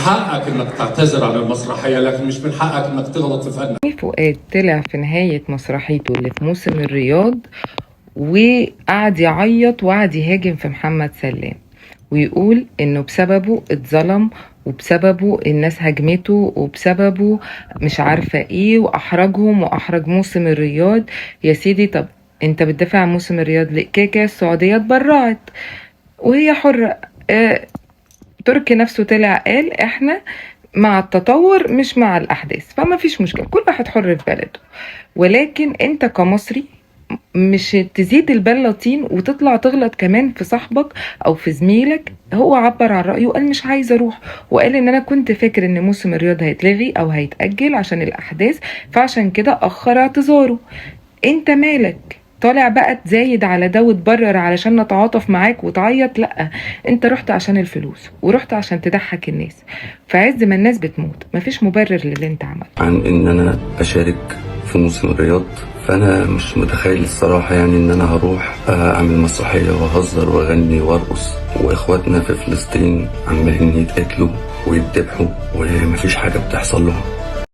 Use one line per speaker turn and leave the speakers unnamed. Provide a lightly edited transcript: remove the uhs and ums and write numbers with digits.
حقك انك تعتذر عن المسرحية، لكن مش من حقك انك تغلط في فنك.
فؤاد طلع في نهاية مسرحيته اللي في موسم الرياض وقعد يعيط وقعد يهاجم في محمد سلام ويقول انه بسببه اتظلم وبسببه الناس هاجمته وبسببه مش عارفة ايه واحرجهم واحرج موسم الرياض. يا سيدي، طب انت بتدافع عن موسم الرياض ليه؟ كده كده السعودية اتبرعت وهي حرة. تركي نفسه طلع قال احنا مع التطور مش مع الأحداث، فما فيش مشكلة، كل واحد حر في بلده. ولكن انت كمصري مش تزيد البلة طين وتطلع تغلط كمان في صاحبك او في زميلك. هو عبر عن رأيه وقال مش عايز اروح، وقال ان انا كنت فاكر ان موسم الرياض هيتلغي او هيتأجل عشان الاحداث، فعشان كده اخر اعتذاره. انت مالك طالع بقى تزايد على ده وتبرر علشان نتعاطف معاك وتعيط؟ لا، انت رحت عشان الفلوس ورحت عشان تضحك الناس في عز ما الناس بتموت. مفيش مبرر للي انت عملته.
عن ان انا اشارك في موسم الرياض، فانا مش متخيل الصراحة يعني ان انا هروح اعمل مسرحية واهزر واغني وارقص واخواتنا في فلسطين عمالين يتقتلوا ويتذبحوا ومفيش حاجة بتحصل لهم.